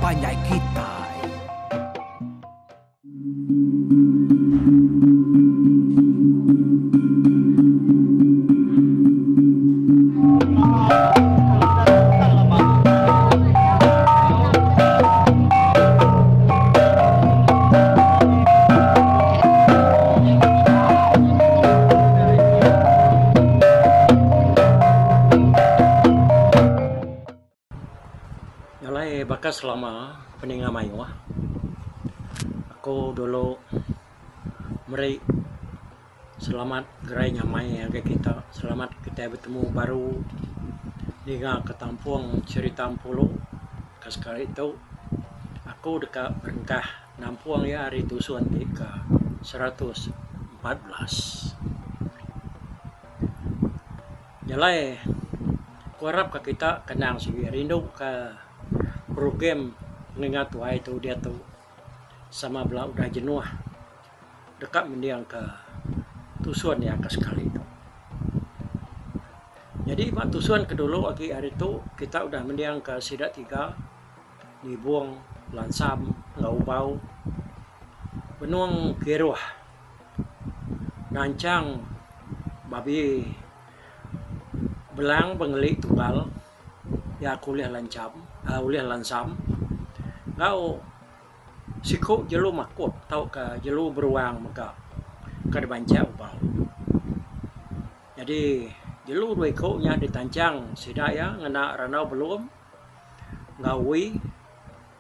panjai kitai. Nyalai baka selama peninga mayuh aku dulu meri selamat gerai nyamai ngagai kita selamat kitai betemu baru ninga ke tampung cherita Empulu ke sekali tu aku deka berengkah nampung iya ari tusun ti ke 114. Jalai ku arap ka kita kenang sigi rindu ka program ngingat tuai tu diatu sama bela udah jenuh deka mending ka tusun iya ka sekali tu. Nyadi ba tusun ke dulu agi ari tu kita udah mending ka sida tiga Nibong, Lansam enggau Ubau benung kiruh Nanchang babi belang bengeli tunggal iya ke ulih lancham uhh ulih lansam enggau siku jelu makup tauka jelu beruang mega ke dibanchak ubau. Nyadi jelu dua iku nya ditanchang sida iya ngena randau belum enggau wi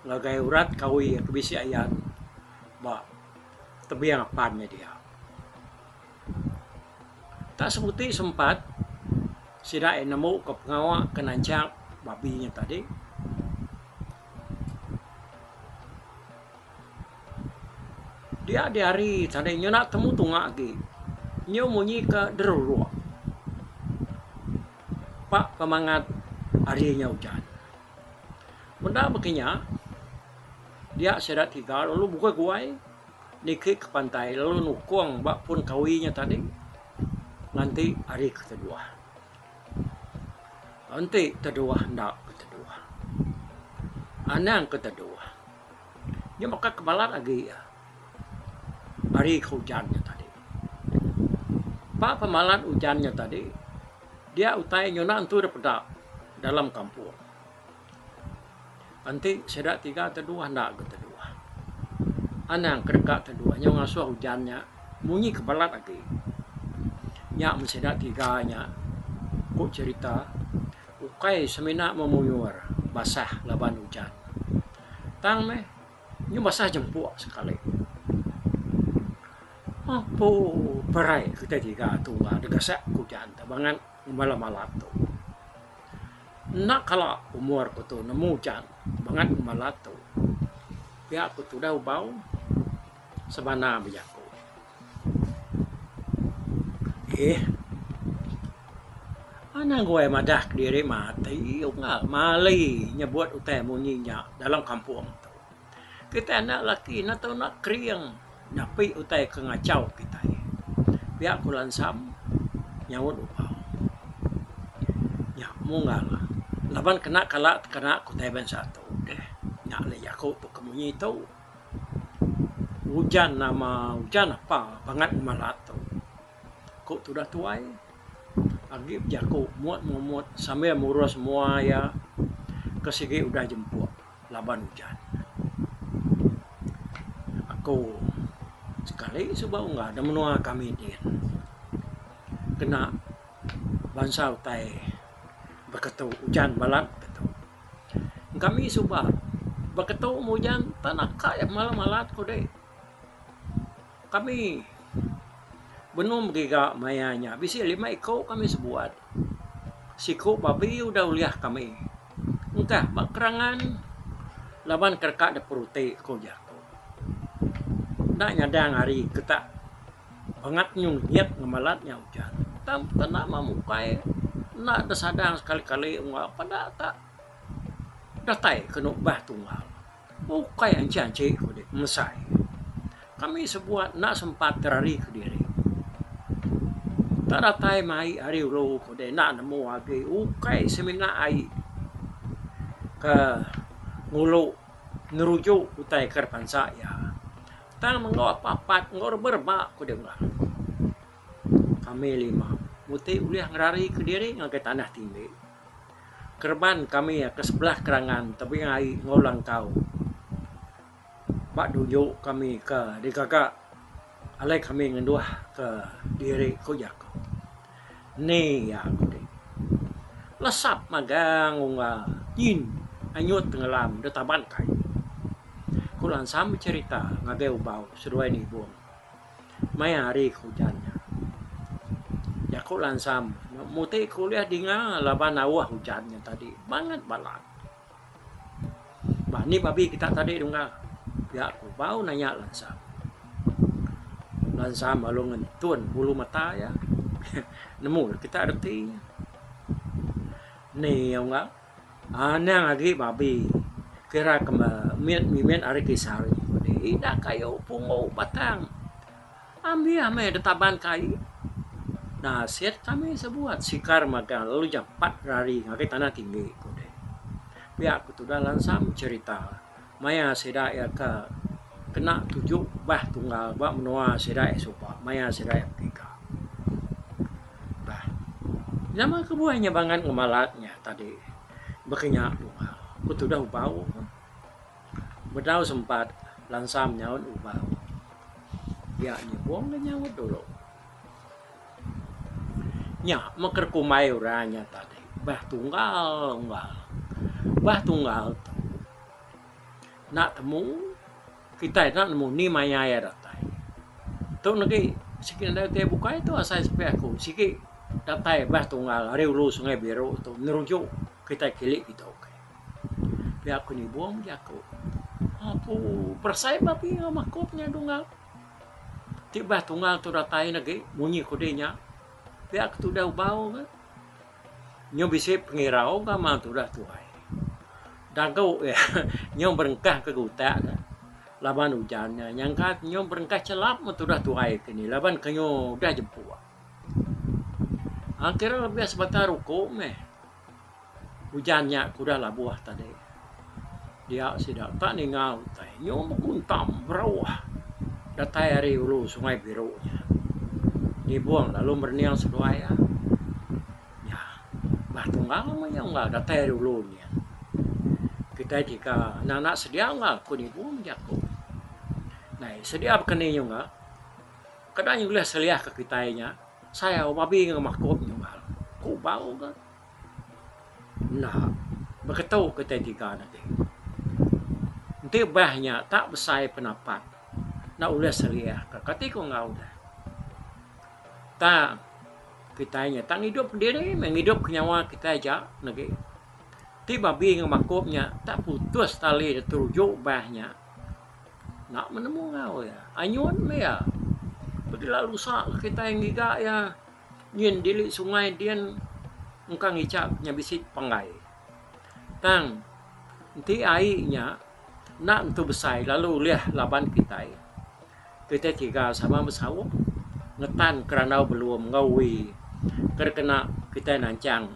ngagai urat kawi ke bisi ayan ba tebing apan nya dia. Tak sebuti sempat sida iya nemu ka pengawa ke nanchang babi nya tadi. Dia di hari tadi nyuna temu tunga agi nyu munyi ka deruruk pak pemangat hari nya ujan. Meda baka nya dia sida tiga lalu bukai guai. Niki ke pantai lalu nukung ba pun kawi nya tadi nganti hari ke teduh. Enti teduh enda ke teduh. Anang ke teduh. Nya baka ke balat agi hari ke ujan nya tadi. Ba pemalat ujan nya tadi dia utai nyuna entu dep peda dalam kampung. Enti sida tiga teduh enda ga teduh. Anang ke deka teduh nyau ngasuh ujan nya munyi ke balat agi. Nya meh sida tiga nya ku cherita ukai semina memuyur basah laban ujan. Tang meh nyu basah jempuk sekali. Apu perai kitai tiga tu gasak ke ujan te bangat malam-malam tu. Enda kala umur ku tu nemu ujan bangat ngemalat tu. Pia ku tudah ubau sebana bejaku. Eeh anang guai madah kediri mati unggal mali nyebut utai munyi nya dalam kampung tu. Kitai anak laki enda tau enda kering napi utai ke ngachau kitai. Pia ku Lansam nyaut Ubau. Nya munggal laban kena kala kena ku utai bansa tu deh. Nya alai jaku tu ke munyi tu. Ujan nama ujan apa bangat ngemalat tu. Ku tudah tuai agi bejaku mut mumut sambil murus mua iya ke sigi udah jempuk. Laban ujan. Aku sekali suba unggah da menua kami din kena bansa utai beketu ujan balat beketu. Kami suba beketu meh ujan tak naka iya malat malat kudei. Kami benung begiga maya nya bisi lima iku kami sebuat. Siku babi udah ulih kami. Engkah ba kerangan laban ke deka dep peruti ku jaku. Enda nyadang hari ke tak bangat nyungit ngemalat nya ujan. Tang tanda meh mukai enda deh sadang sekali kali wang peda tak datai ke nubah tunggal. Ukai anchi-anchi ku deh mesai. Kami sebuat enda sempat terari kediri. Tak datai meh ai ari ulu ku deh enda nemu agi ukai semina ai ke ngulu. Ngerujuk utai ke pansa iya. Tang enggau apat-apat enggau reba-reba ku deh enggau. Kami lima muti ulih ngerari kediri ngagai tanah tinggi. Kereban kami ke sebelah kerangan tebing ai enggau langkau ba dunju kami ke digaga alai kami ngenduh ke diri ku jaku. Ni iya ku dih. Lesap magang unggal nyin anyut tengelam da taban kayu. Ku Lansam becherita ngagai Ubau seduai Nibong. Maya hari ke ujan nya. Jaku Lansam muti ke ulih dinga laban auh ujan nya tadi bangat balat. Bah ni babi kita tadi dungga pia ku bau nanya Lansam. Lansam lalu ngentun bulu mata iya nemu kita reti nya. Ni iya unggal. Anang agi babi kira ke mit mimit ari kisar ida kayu punggu batang ambih meh da taban kai nasit kami sebuat sikar magang lalu jampat rari ngagai tanah tinggi ku deh. Pia ku tudah lansam cherita maya sida iya ke kena tuju bah tunggal ba menua sida iya suba maya sida iya pekika. Bah. Nama kebuah nya bangat ngemalat nya tadi baka nya tunggal. Ku tudah ubau. Bedau sempat lansam nyaut ubau. Dia nyebung ne nyaut dulu. Nya meh ke kumbai orang nya tadi bah tunggal unggal. Bah tunggal tu enda temu. Kitai enda nemu ni maya iya datai. Tu negi sigi nadai utai bukai tu asai sepi aku sigi datai bah tunggal ari ulu sungai biru tu ngerujuk kitai kili kitu. Pia ku nibung jaku. Apu berasai babi enggau makup nya tunggal. Ti bah tunggal tu datai negi munyi kudi nya pia ku tudah ubau ke. Nyu bisi pengirau gamal tudah tuai. Dagu iya nyu berengkah ke gutak ne laban ujan nya nyangka nyu berengkah chelap meh tudah tuai ke ni laban ke nyu udah jempuk. Kira lebih sebatang ruku meh ujan nya ke udah labuh tadi. Dia sida tak ninga utai nyu beguntam berauh datai ari ulu Sungai Biru nya. Nibung lalu merening seduai iya. Nya bah tunggal meh iya unggal datai ari ulu nyin. Kitai tiga anak anak sedia unggal ku Nibung bejaku. Nai sedia baka ni nya unggal kada nya ulih seliah ka kitai nya sayau babi enggau makup nya unggal ku bau ga. Enda beketu kitai tiga ne ti. Enti bah nya tak besai penapat enda ulih seliah ka kati ku enggau deh. Tang kitai nya tak ngidup kediri meh ngidup ke nyawa kitai aja negi. Ti babi enggau makup nya tak putus tali da teruju bah nya enda meh nemu enggau iya. Anyut meh iya. Pegila lusa kitai ngiga iya. Nyin dili sungai din engka ngicha nya bisi panggai. Tang enti ai nya enda entu besai lalu ulih laban kitai. Kitai tiga sama besaup ngetan kerandau belum enggau wi ke dikena kitai nanchang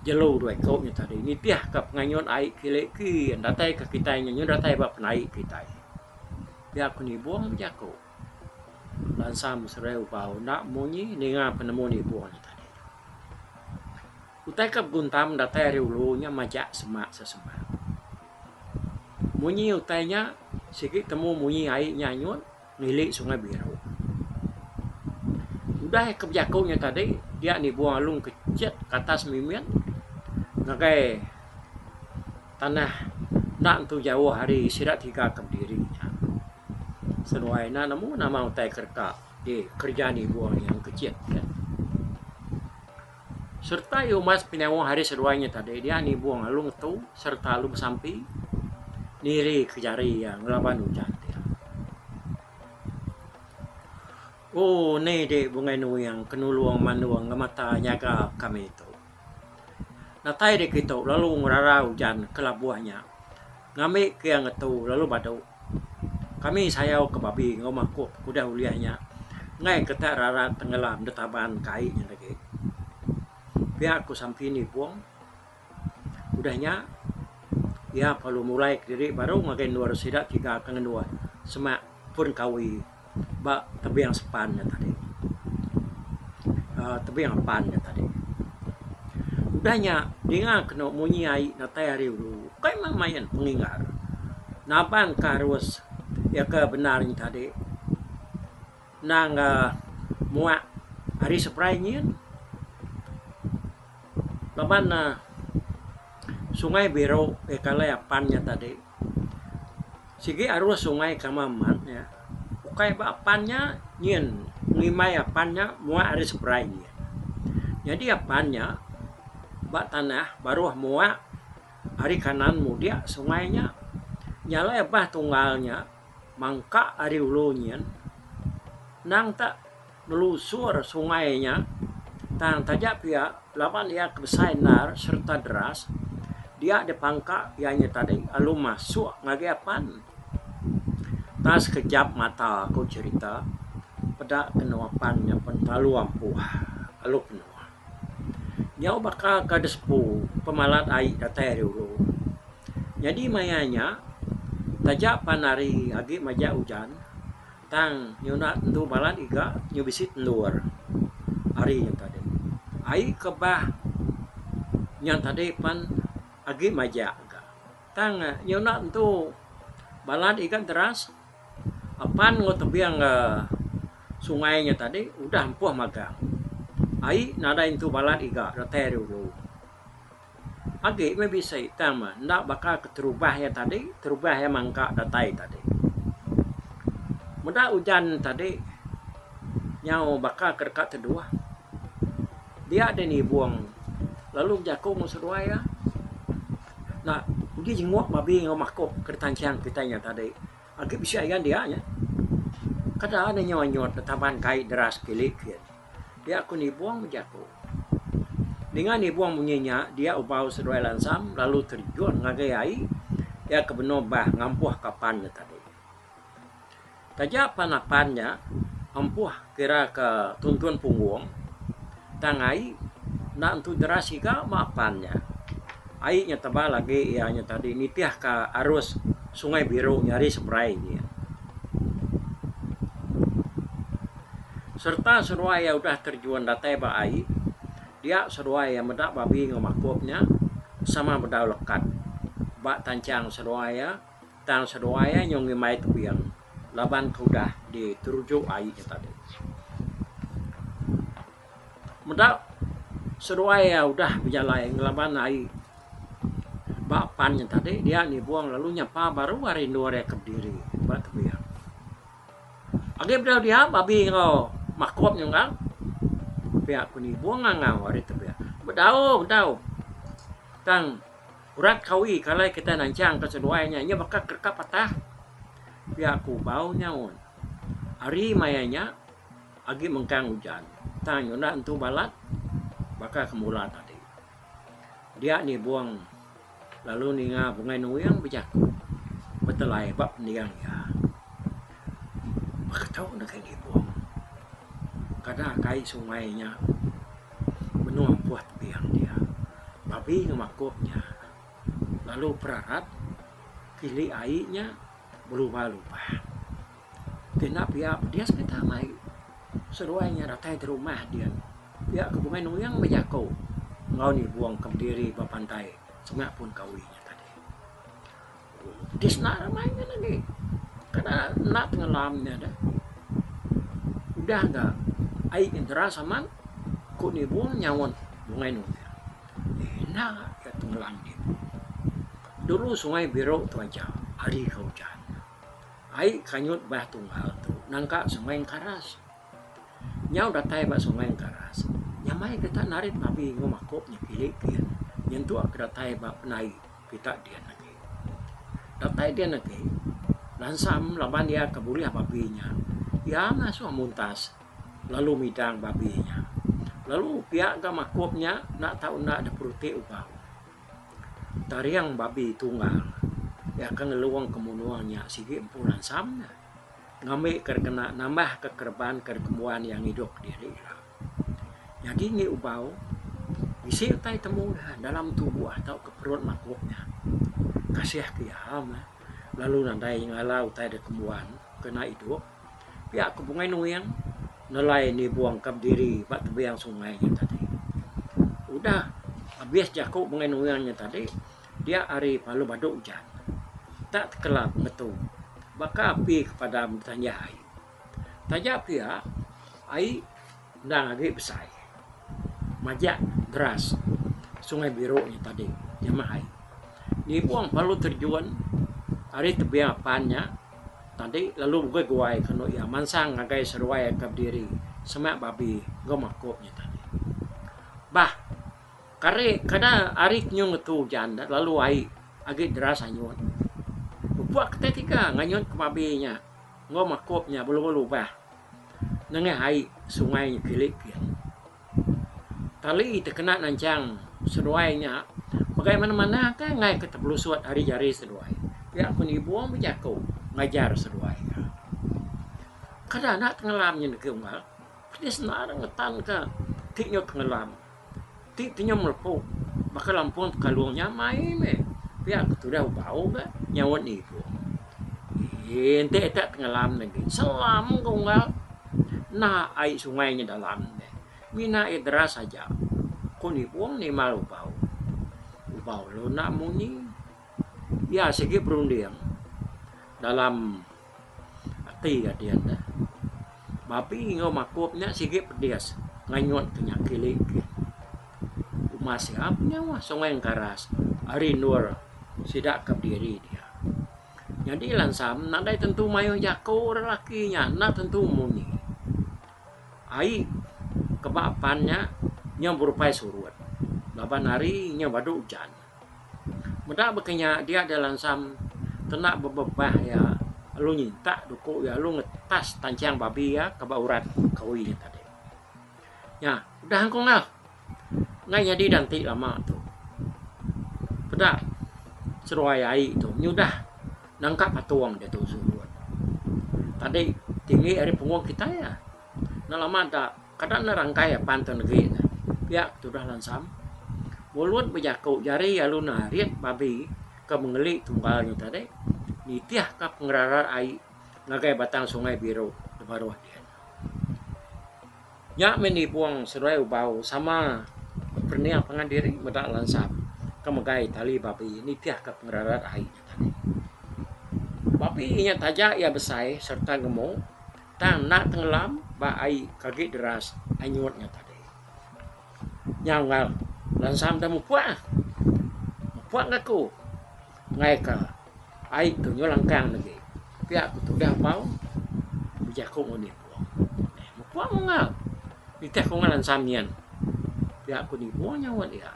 jelu dua iku nya tadi nitihka penganyut ai kili kin datai ke kitai nya nyau datai ba penaik kitai. Pia ku Nibong bejaku. Lansam serai ubau enda munyi ninga penemu nibung nya tadi. Utai ke beguntam datai ari ulu nya majak semak sesemak. Munyi utai nya sigi temu munyi ai nya anyut ngili Sungai Biru. Udah ke bejaku nya tadi dia nibung alung kecit ke atas mimit ngagai tanah enda entu jauh ari sida tiga ke bediri nya. Seduai enda nemu nama utai ke deka dikereja nibung iya engkechit ke. Sereta iya umbas penyauh ari seduai nya tadi dia nibung lalu ngetu sereta lalu besampi niri ke jari iya ngelaban ujan ti. Ooh ni di Bungai Nuing ke nulung mandung ngemata nyaga kami tu. Datai dek kitu lalu ngerara ujan ke labuh nya ngambi ke iya ngetu lalu badu. Kami sayau ke babi enggau makup ke udah ulih nya enggai ke tak rarat tenggelam da taban ke ai nya lagi. Pia ku Sampi Nibong. Udah nya. Iya perlu mulai kediri baru ngagai endur sida tiga ke ngenduh semak pun kawi ba tebing sepan nya tadi uhh tebing apan nya tadi. Udah nya dinga kenu munyi ai datai ari ulu ukai meh main penginggar naban ka arus iya ke bendar nya tadi endang muak ari seberai nyin laban ne sungai biru iya kalai apan nya tadi. Sigi arus sungai ke amat nya ukai ba apan nya nyin ngimbai apan nya muak ari seberai nyin. Nyadi apan nya ba tanah baruh muak ari kanan mudik sungai nya. Nya alai bah tunggal nya mangka ari ulu nyin nang te nelusur sungai nya tang taja pia laban iya ke besai endar sereta deras dia dipangka iya nya tadi lalu masuk ngagai apan. Tang sekejap mata ku cherita peda kenu apan nya pen lalu ampuh lalu penuh. Nyau baka ke disepu pemalat ai datai ari ulu. Nyadi maya nya taja pan hari agi majak ujan. Tang nyuna tentu balat iga nyu bisi endur ari nya tadi. Ai ke bah nya tadi pan agi majak ga. Tang nyuna tentu balat iga deras apan enggau tebing sungai nya tadi udah ampuh magang. Ai nadai entu balat iga datai ari ulu. Agi meh bisi tang meh enda baka keterubah iya tadi, terubah iya mangka datai tadi. Meda ujan tadi nyau baka ke deka teduh dia deh nibung lalu bejaku ngan seduai iya enda uji jenguk babi enggau makok ke ditanchang kitai nya tadi agi bisi ayan dia nya. Kada ne nyau anyut taban kai deras kili kin. Dia ku Nibong bejaku. Ninga Nibong munyi nya, dia Ubau seduai Lansam lalu terjun ngagai ai iya ke benung bah ngampuh ke apan nya tadi. Taja pan apan nya ampuh kira ke tuntun punggung tang ai enda entu deras iga ba apan nya. Ai nya tebal agi iya nya tadi nitihka arus Sungai Biru nya ari seberai nya. Sereta seduai iya udah terjun datai ba ai, dia seduai iya meda babi enggau makup nya sama bedau lekat ba tanchang seduai iya tang seduai iya nyau ngimbai tebing laban ke udah diteruju ai nya tadi. Meda seduai iya udah bejalai ngelaban ai ba pan nya tadi dia nibung lalu nyapa baru ari endur iya ke bediri ba tebing. Agi bedau dia babi enggau makup nyunggang pia ku nibung ngangau ari tebing. Bedau bedau tang urat kawi ke alai kitai nanchang ka seduai nya inya baka kereka patah pia ku bau nyaut. Ari maya nya agi mengkang ujan tang nyunda entu balat baka ke mula tadi. Dia nibung. Lalu ninga Bungai Nuing bejaku betelai ba pending iya. Baka tau ngagai Nibong. Kada kai sungai nya benung ampuh tebing dia. Babi ngemakup nya lalu perarat kili ai nya belubah-lubah. Ti enda pia pedis kita mai seduai nya datai di rumah din. Pia ke Bungai Nuing bejaku enggau Nibong ke bediri ba pantai sungai pun kawi nya tadi. Pedis enda ramai ngan agi. Kada enda tengelam nya deh. Udah ga ai nya deras amat ku Nibong nyaut Bungai Nuing. Enda ga tengelam Nibong. Dulu sungai Biru tu aja ari ke ujan. Ai kanyut bah tunggal tu nangka Sungai Engkaras. Nyau datai ba Sungai Engkaras, nyamai kita narit babi enggau makup nya kili kin nyentuk ke datai ba penai kita din agi. Datai din agi, Lansam laban iya ke bulih babi nya, iya ngasuh muntas lalu midang babi nya. Lalu pia ga makup nya enda tau enda diperuti ubau. Taring babi tunggal iya ke ngelung ke menua nya sigi empu lansam nya ngambi ke kena nambah ke kereban ke dikembuan iya ngidup diri ila. Nyadi ngi ubau. Bisi utai temu iya dalam tubuh tauka perut makup nya. Kasih ke iya meh lalu nadai ngala utai da kembuan kena idup. Pia ku Bungai Nuing nelai nibung ka bediri ba tebing sungai nya tadi. Udah abis jaku Bungai Nuing nya tadi dia hari lalu badu ujan. Tak tekelap ngetu baka api ke padam ditanjah ai. Taja pia ai endang agi besai majak deras Sungai Biru nya tadi nyamah ai. Nibung lalu terjun ari tebing apan nya. Tadi lalu begui guai kenu iya mansang ngagai seruai ke bediri semak babi enggau makup nya tadi. Bah kari kada ari ke nyung ngetu ujan lalu ai agi deras anyut. Mupuk kitai tiga nganyut ke babi nya enggau makup nya belubah-lubah nengah ai sungai nya kili kin. Tali ti kena nanchang seduai nya megai manah-manah ka enggai ke tebelusut ari jari seduai. Pia ku Nibong bejaku ngajar seduai iya. Kada enda tengelam nya negi unggal pedis enda ngetan ka ti nyau tengelam ti ti nyau melepu baka lampung pekalung nya mai meh. Pia ku tudah ubau ga nyaut Nibong. Eii enti ita tengelam negi selam ku unggal. Enda ai sungai nya dalam deh. Mina iya deras aja. Ku Nibong nimbal Ubau. Ubau lalu enda munyi. Iya sigi berunding dalam ati iya dian deh. Babi enggau makup nya sigi pedis nganyut ke nya kili kin. Umas iya penyauh sungai Engkaras ari endur sida ke bediri dia. Nyadi lansam nadai tentu mayuh jaku orang lelaki nya enda tentu munyi. Ai ke ba apan nya nyau berupai surut laban hari nyau badu ujan. Meda baka nya dia deh lansam kena bebebah iya lalu nyintak duku iya lalu ngetas tanchang babi iya ke ba urat kawi nya tadi. Nya udah ku enggau. Enggai nyadi da enti lama tu. Peda seduai ai tu nyudah nangka patung diatu surut. Tadi tinggi ari punggung kitai ah. Enda lama da kada ne rangkai apan tu negi ne. Pia tudah lansam. Mulut bejaku jari lalu narit babi ke mengeli tunggal nya tadi nitihka pengerarat ai ngagai batang sungai biru da baruh din. Nya meh nibung seduai ubau sama pening pangan diri meda lansam ke megai tali babi nitihka pengerarat ai nya tadi. Babi nya taja iya besai sereta ngemu tang enda tengelam ba ai ke agi deras anyut nya tadi. Nya enggau lansam da mupuk ah. Mupuk ngaku enggai ka ai tu nyau langkang lagi. Pia ku tudah bau bejaku enggau nibung. Mupuk enggau nitih ku enggau lansam nyin. Pia ku nibung nyaut iya.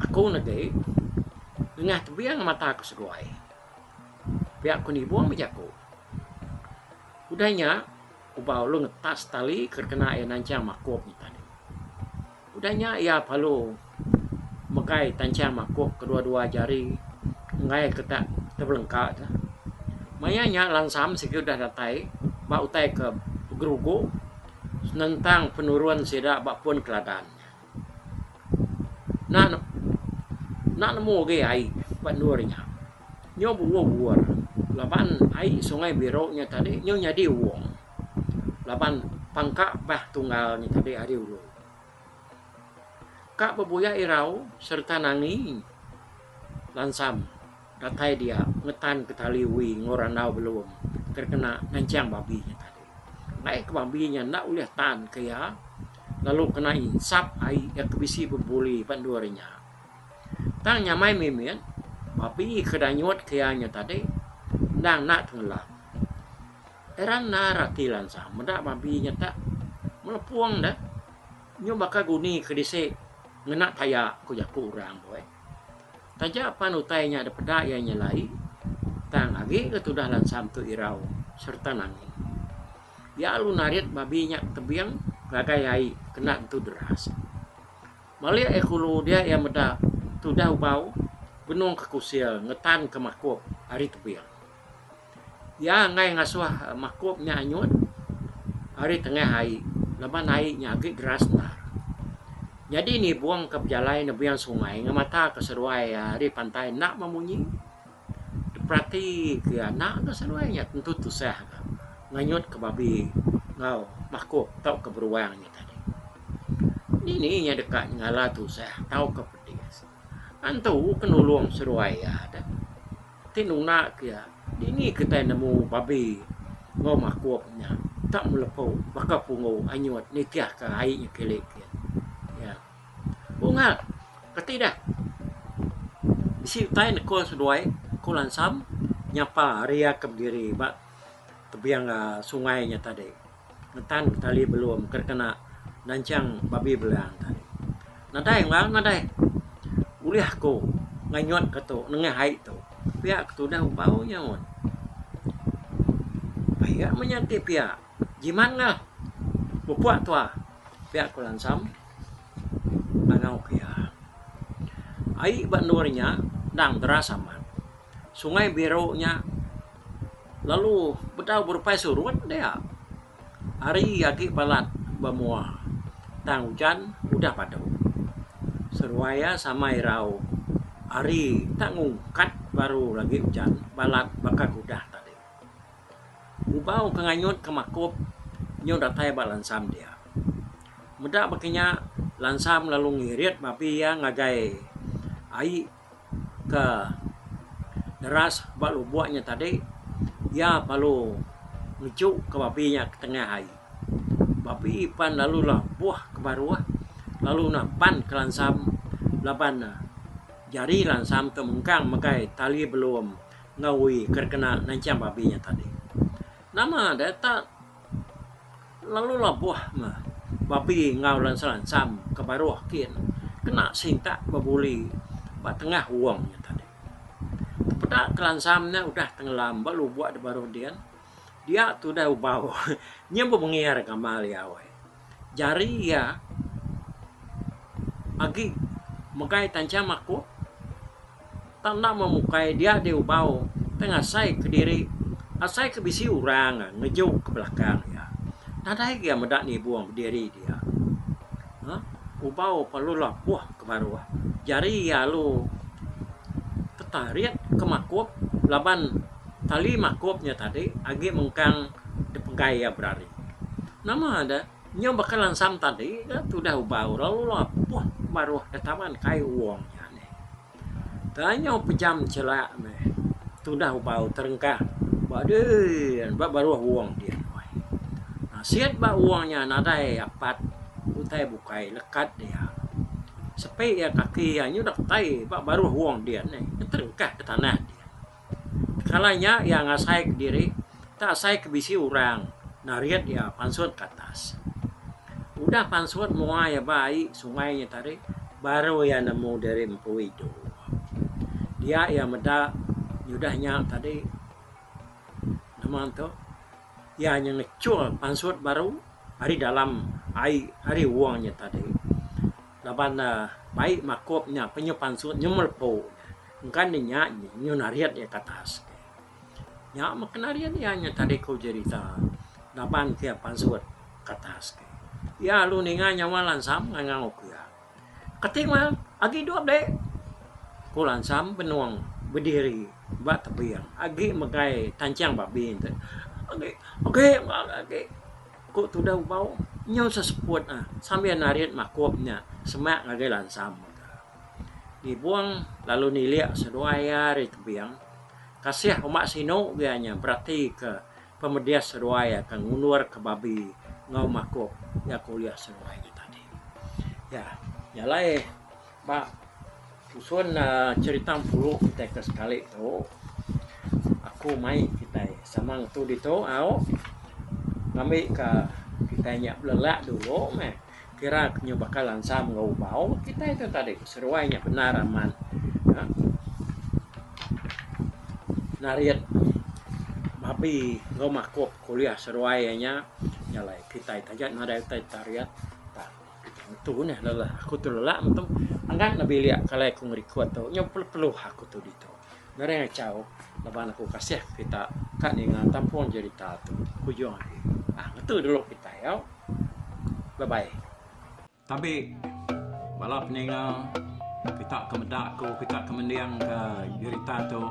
Aku negi nengah tebing mata ku seduai. Pia ku nibung bejaku. Udah nya ubau lalu ngetas tali ke kena iya nanchang makup nya tadi. Udah nya iya perlu megai tanchang makup kedua-dua jari enggai ke tak tebelengka te. Maya nya lansam sigi udah datai ba utai ke begerugu senentang penurun sida ba pun keladan. Enda enda nemu agi ai ba endur nya. Nyau buur-buur laban ai sungai biru nya tadi nyau nyadi wong. Laban pangka bah tunggal nya tadi ari ulu. Ka bebuya irau sereta nangi lansam datai dia ngetan ke tali wi enggau randau belum ke kena nanchang babi nya tadi. Ai ke babi nya enda ulih tan ke iya lalu kena insap ai iya ke bisi bebuli ba endur nya. Tang nyamai mimit babi ke danyut ke iya nya tadi endang enda tengelam. Heran endar ati lansa meda babi nya tak melepung deh. Nyu baka guni ke disi ngena taya ku jaku orang tu eh. Taja pan utai nya dipeda iya nyelai tang agi ga tudah lansam tu irau sereta nangi. Iya lalu narit babi nya tebing ngagai ai kena entu deras. Malik iya kulu dia iya meda tudah ubau benung ke kusil ngetan ke makup ari tebing. Iya enggai ngasuh makup nya anyut ari tengah ai laban ai nya agi deras endar. Nyadi nibung ke bejalai nebing sungai ngemataka seduai ari pantai enda memunyi. Diperati ke anak ke seduai nya tentu tusah ga nganyut ke babi enggau makup tauka beruang nya tadi. Dini nya deka nyengala tusah tauka pedis. Antu ke nulung seduai iya deh. Ti nunda ke iya dini kitai nemu babi enggau makup nya tak melepu baka punggu anyut nitih ke ai nya kili kin. Iya. Ungal keti deh bisi utai nekul seduai ku Lansam nyapa ari iya ke bediri ba tebing sungai nya tadi. Ngetan ke tali belum ke kena nanchang babi belang tadi. Nadai enggau nadai ulih ku nganyut ke tu nengah ai tu. Pia ke tudah ubau nya mun. Pia meh nya ti pia. Jimat enggau mupuk tua pia ku Lansam ngangau ke iya. Ai ba endur nya endang deras amat. Sungai Biru nya lalu bedau berupai surut dia. Hari agi balat ba mua tang ujan udah padu. Seruai iya sama irau hari tak ngungkat baru lagi ujan balat baka ke udah tadi. Ubau ke nganyut ke makup nyu datai ba lansam dia. Meda baka nya lansam lalu ngirit babi iya ngagai ai. Ke deras ba lubok nya tadi iya perlu ngeju ke babi nya ke tengah ai. Babi pan lalu labuh ke baruh lalu naban ke lansam laban ne jari lansam tu mengkang megai tali belum enggau ui ke kena nanchang babi nya tadi. Nama deh tak Lalu labuh meh babi enggau lansam-lansam ke baruh kin kena sintak bebuli ba tengah wong nya tadi. Tepeda ke lansam nya udah tengelam ba lubok da baruh din dia tudah ubau nyebut bengir gamal iya weh. Jari iya agi megai tanchang makup. Tang enda memukai dia deh ubau tang asai kediri asai ke bisi orang ngeju ke belakang iya. Nadai iya meda nibung bediri dia. Uhh ubau perlu labuh ke baruh jari iya lalu tetarit ke makup laban tali makup nya tadi agi mengkang dipegai iya berari. Nama deh nyau baka lansam tadi ga tudah ubau lalu labuh ke baruh da taban kai wong nya. Tanyau pejam chelak meh tudah ubau terengkah ba din ba baruh wong din weh. Nasit ba wong nya nadai apat utai bukai lekat dia. Sepi iya kaki iya nyudah tai ba baruh wong din eh terengkah ke tanah din. Kala nya iya ngasai kediri tak asai ke bisi orang narit iya pansut ke atas. Udah pansut mua iya ba ai sungai nya tadi baru iya nemu diri empu idup. Dia iya meda nyudah nya tadi nama tu iya nya ngechul pansut baru ari dalam ai ari wong nya tadi laban ne bai makup nya penyuh pansut nyau melepu. Engka ne nya nyu narit iya ke atas. Nya meh ke narit iya nya tadi ku jerita laban ke iya pansut ke atas. Iya lalu ninga nyawa Lansam ngangau ku iya. Kati meh agi idup deh? Ku Lansam benung bediri ba tebing agi megai tanchang babi enti. Agi agi agi ku tudah ubau nyau seseput sambil narit makup nya semak ngagai Lansam. Nibung lalu nilik seduai iya ari tebing. Kasih uma sinu iya nya beratika pemedis seduai iya ke ngundurka babi enggau makup iya ke ulih seduai nya tadi. Ya, nya alai ba tusun cherita empuru kitai ke sekali tu aku mai kitai sama ngetu ditu au ngambika kitai nya belelak dulu meh. Kira ke nyu baka lansam enggau ubau kitai tu tadi seruai nya bendar amat narit babi enggau makup kuliah seruai iya nya nya alai kitai taja nadai utai tarit tang kitai ngetu neh lelah aku tu lelak metu angat ne bilik kalai ku ngerikod tu nyau peluh peluh aku tu ditu. Nadai ngachau laban aku kasih kita ka ninga tampung jerita tu kujung agi. Ah ngetu dulu kitai au. Bye bye. Tabi. Bala peninga kita ke meda aku kita ke mending ke jerita tu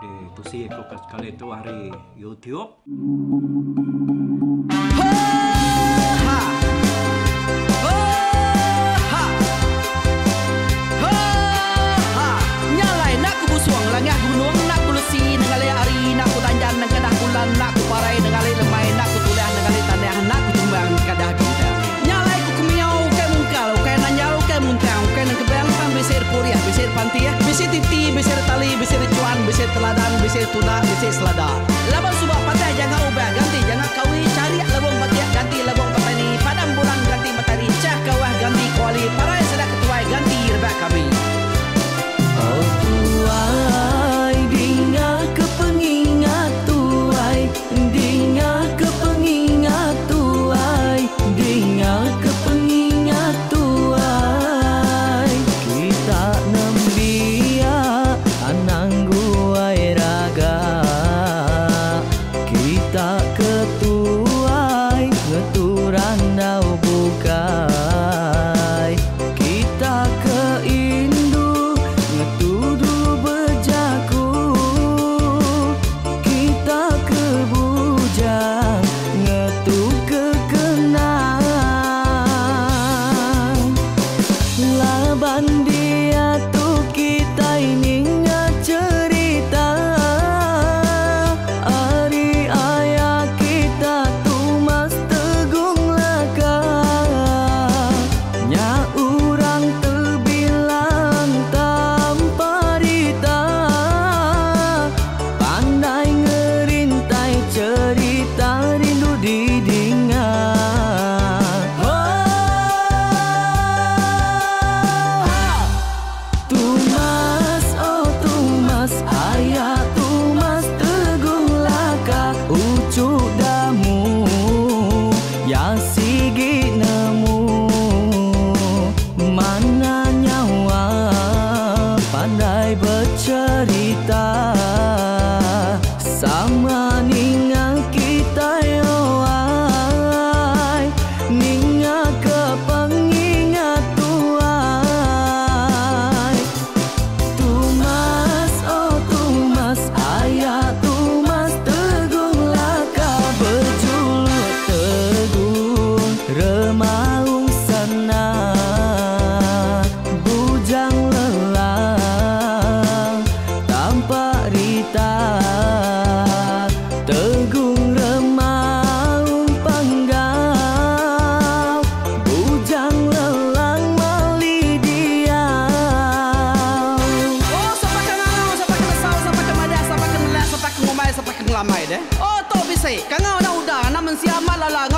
ditusi aku ke sekali tu ari YouTube. Bisi pantih, bisi titi, bisi tali, bisi cuan, bisi teladan, bisi tuna, bisi selada. Laban suba patah jangka ubah, ganti jangka kawi, cari lebong batiak, ganti lebong petani, padam bulan ganti matahari, cah kawah ganti kuali, parai sedak ketuai ganti rebak kami. Oh tuai, dinga ke pengingat tuai, dinga ke pengingat tuai, dinga ke pengingat tuai. Kita nembiak anang guai raga, kita ketuai ngetu randau bukai, kita ke indu ngetu dulu bejaku, kita ke bujang ngetu ke kenang. Laban diatu kitai ninga cerita ari aya kita Tumas Tegung Laka, nya urang tebilang tanpa rita, pandai ngerintai cerita rindu didinga. Tumas, oh Tumas, ayah Tumas Tegung Laka, ucu damu ya sigi nemu, mana nyawa pandai bercerita, sama ninga kita yoai, ninga ke pengingat tuai. Tumas, oh Tumas, ayah Tumas Tegung Laka, berjuluk Tegung Remaung sana, bujang lelang tanpa rita, Tegung Remaung Panggau, bujang lelang mali diau. Oh, sapa ke ngangau, sapa ke nesau, sapa ke madah, sapa ke nelak, sapa ke ngumbai, sapa ke ngelamai deh. Oh, tu bisi. Kangau anak uda, anak mensia amat lala.